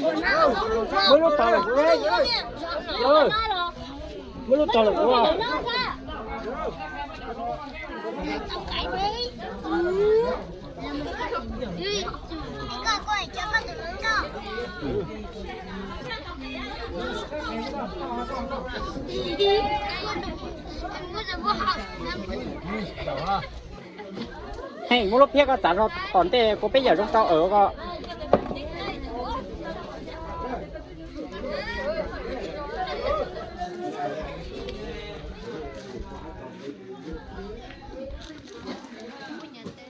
Muab lub tog los kuv, muab lub tog los kuv. Heej, muab lub phiab ko txav rau tom ntej kuv peb yawm zoo tau awm ko.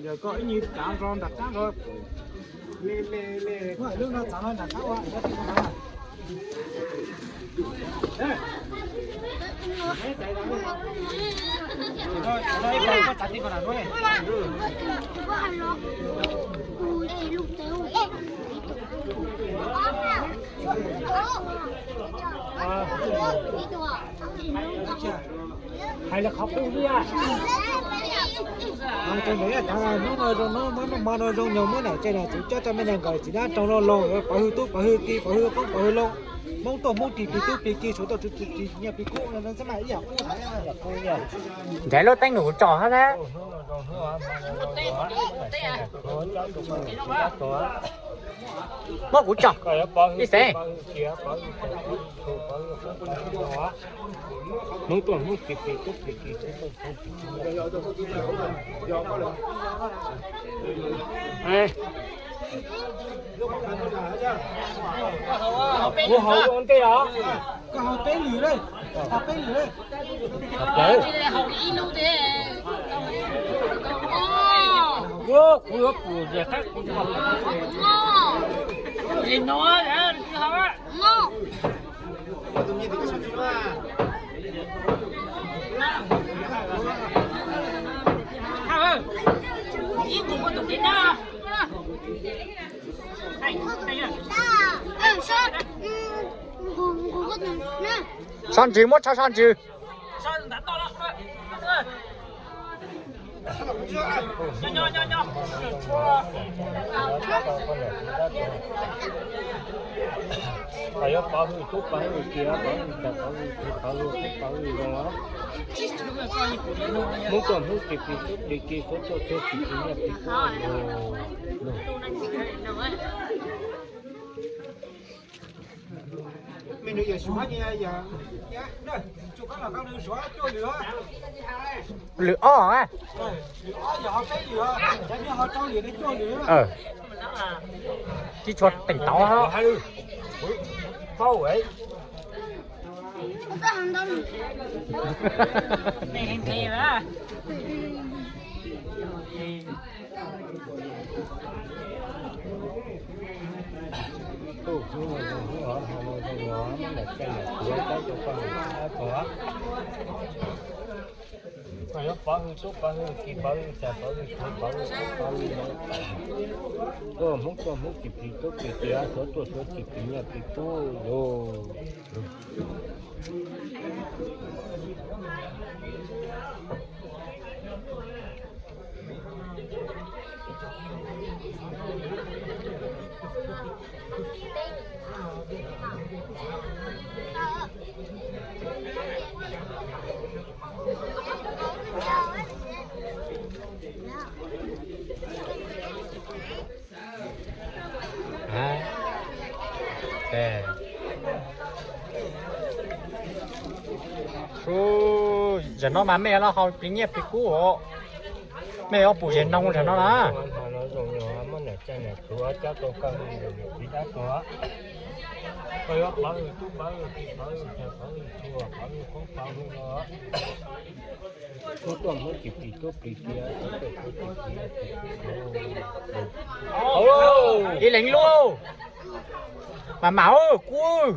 Yog koj ib nyuag txav nrog nram qab nrog. Me me me, lub no txav nrog nram qab ua. Hais los qhov qub xwb. Hais rau ntawd tas hnub no zoo, hnub no zoo nyoog muab niam tsev niam txiv coj tau me nees nkawd txiv dab rau los los pov hwj tub pov hwj ki pov hwj qoob pov hwj loo. Hmoob tuaj Hmoob ris plig tub plig ki Suav tuaj Suav ris plig nyiaj plig kub no xwb mas ib yam qub. Nrhiav lub teeb num tso hab na. Muab kuv tso. Ib xeem. Hmoob tuaj Hmoob ris plig tub plig ki. Kuv haus ua ntej os. Koj haus peb lwm, haus peb lwm. Kuv yuav pum zem qab kuv. Zem no, tsis haus. Soj ntsws, muab tsho soj ntsws. Pov hwj tub pov hwj ki, pov hwj tas pov hwj ki, pov hwj tub pov hwj zoo os. Hmoob tuaj Hmoob ris plig tub plig ki, Suav tuaj Suav ris plig nyiaj plig kub. Lwm ob a. Tib tshua teem tauv. Pov hwj tub pov hwj ki, pov hwj tas pov hwj ki, pov hwj tub pov hwj zoo. Hmoob tuaj Hmoob ris plig tub plig ki, Suav tuaj Suav ris plig nyiaj plig kub. Zaum no mas mej los haus plig nyiaj plig kub os. Mej yuav pum zem noo zaum no na. Ib leeg lub, mas mam kub.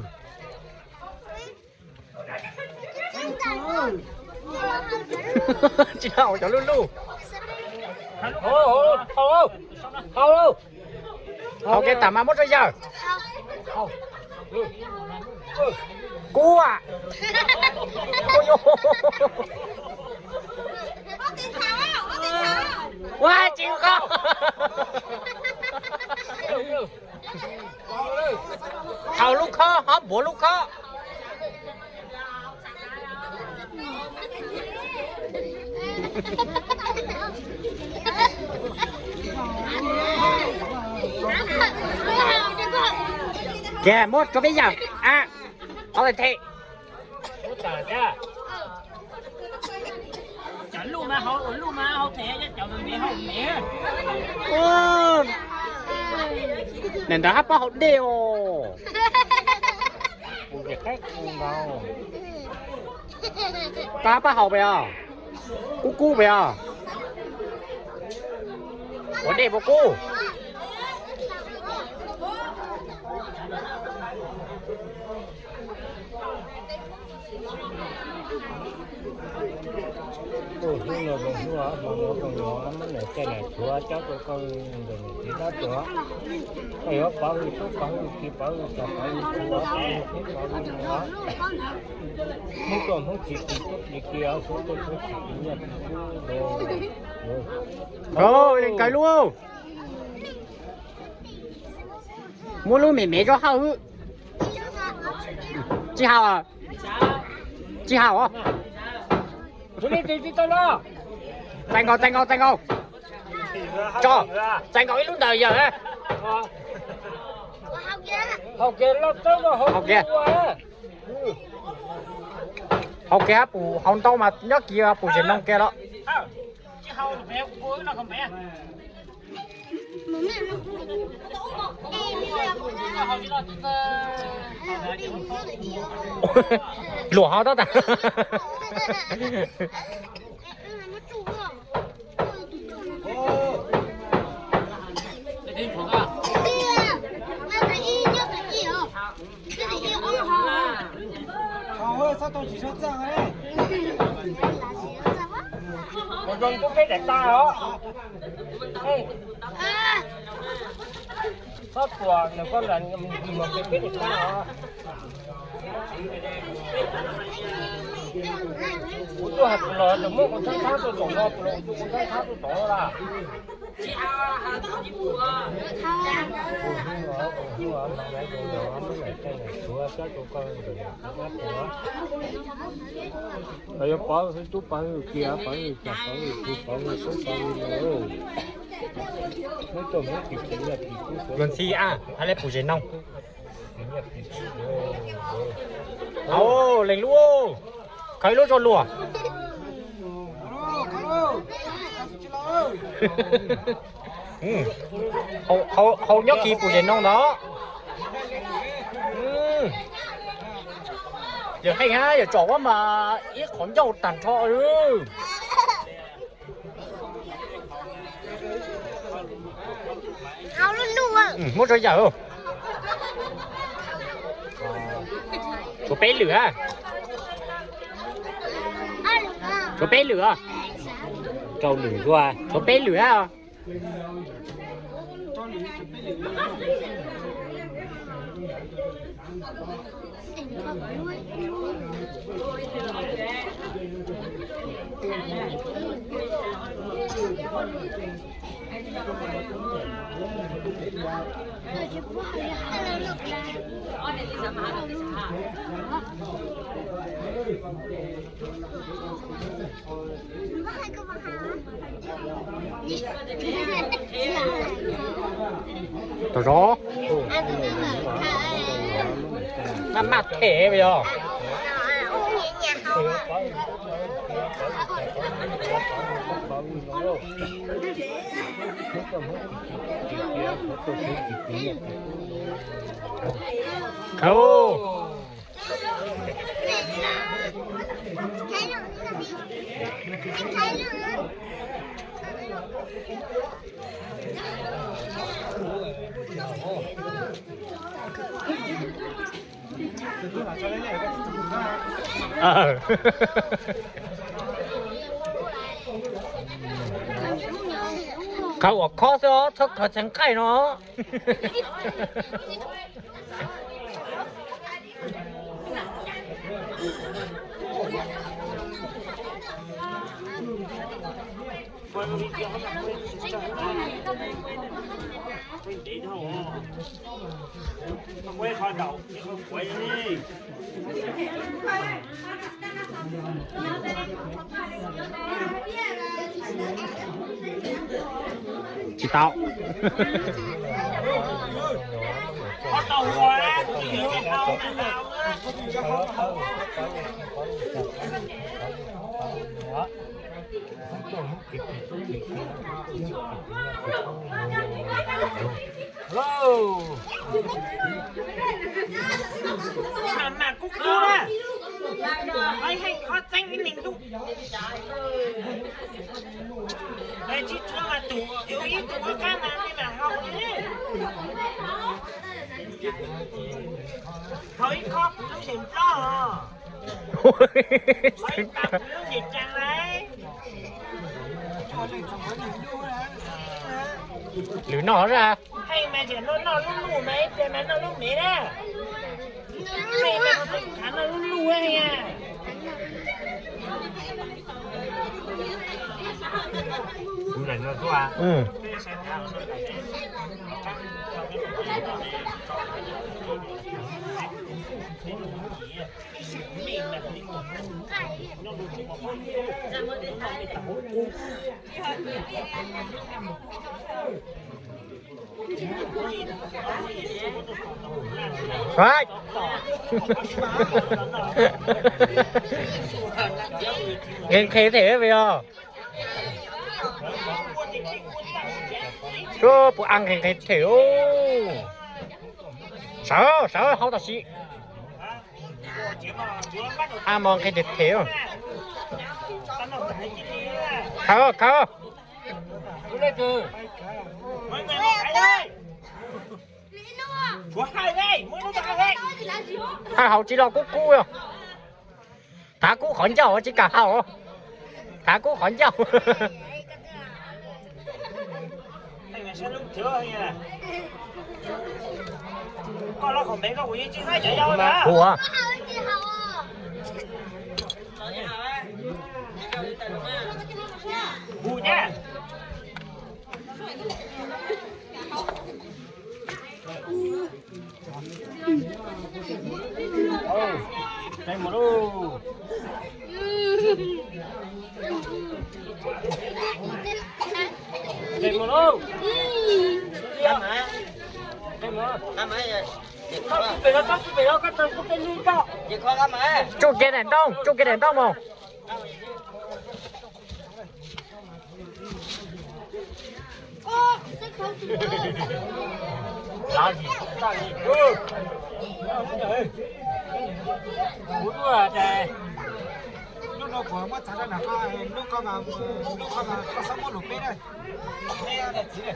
Tsis haus cov lub lub. Haus, haus, haus. Haus kev tas mas muab rau yawg. Kub. Ua tsis kub. Haus lub khob, ho npuav lub khob. Kiag muab rau peb yam. A, qhov tes them. Nim ntawd hab pab haus dej os. Koj hab pab haus pes os? Kub kub pes os? Ua dej puas kub? Hnub no zoo hnub, hmo no zoo hmo, muab niam caij niam tshuav cab rau koj ntawm niam txiv dab tuag. Koj yuav pov hwj tub pov hwj kiv pov hwj xyov pov hwj tub pov hwj kiv pov hwj hnub, Hmoob tuaj Hmoob tsis tis tub tis kiv, Suav tuaj Suav tsis tis nyiaj tis kub. Nkawd lub, muab lub me me rau hauj. Tsis haus, tsis haus. Txais nkaus, txais nkaus, txais nkaus. Tso, txais nkaus ib lub ntawd yawg. Haus kiag, haus kiag, pum haus ntau mas nyob kiag pum zem noo kiag los. Luam ho tab tas. Ua zoo tub peb daim tag os. Txhob tuam nws koj lam mus peb daim tag os. Kuv tuaj hais kuv los muab kuv thab thab tuaj tom no, kuv los kuv tuaj kuv thab thab tuaj tom no las. Yuav pov hwj tub pov hwj kiv pov hwj cas pov hwj tub pov hwj tub pov hwj no. Luag ntxhi a, hais le pum zem noo. Au, leej lub, khaws ib lub rau luag. Haus nyob kis pum zem noo ntawd. Yawm heej hab yawm tsom ua mas ib qhov ncauj tag nrho. Muab rau yawm. Tshuav peb lwm a. Tshuav peb lwm a. Rau lwm dua, tshuav peb lwm a. Tau zov. Maj maj them yog. Khau. Khawv uas khob xwb os, txhob khawv txheev nqaij no. Tsis tau. Mas mas kub kub na, ib heej qhov txeeb ib neeg ntuj. Tsis tshua mas tus ib tug ua qab mas nej mam haus ne. Haus ib khob kuv lub ntsej nplob os. Haus ib pas kuv lub ntsej cas lauj. Lwm noj zaj. Heej mas tseem noj lub luj mas ib pliag mas noj lub mev na. Heej mas tseem khav noj lub luj na. Nqhis nqhis them os. Puas a nqhis nqhis them. Sawv sawv hauv tam sim. A mos nqhis them them. Khawv khawv. Haj haus tsis los kub kub. Thav kub qhov ncauj tsis kam haus. Thav kub qhov ncauj. Ua Tsuj kiag daim ntaub, tsuj kiag daim ntaub mus. Kuv lub, lub no kuv muab txav rau nram ko, lub ko mas, lub ko mas koj txhob muab lus peb na. Peb daim txiv na.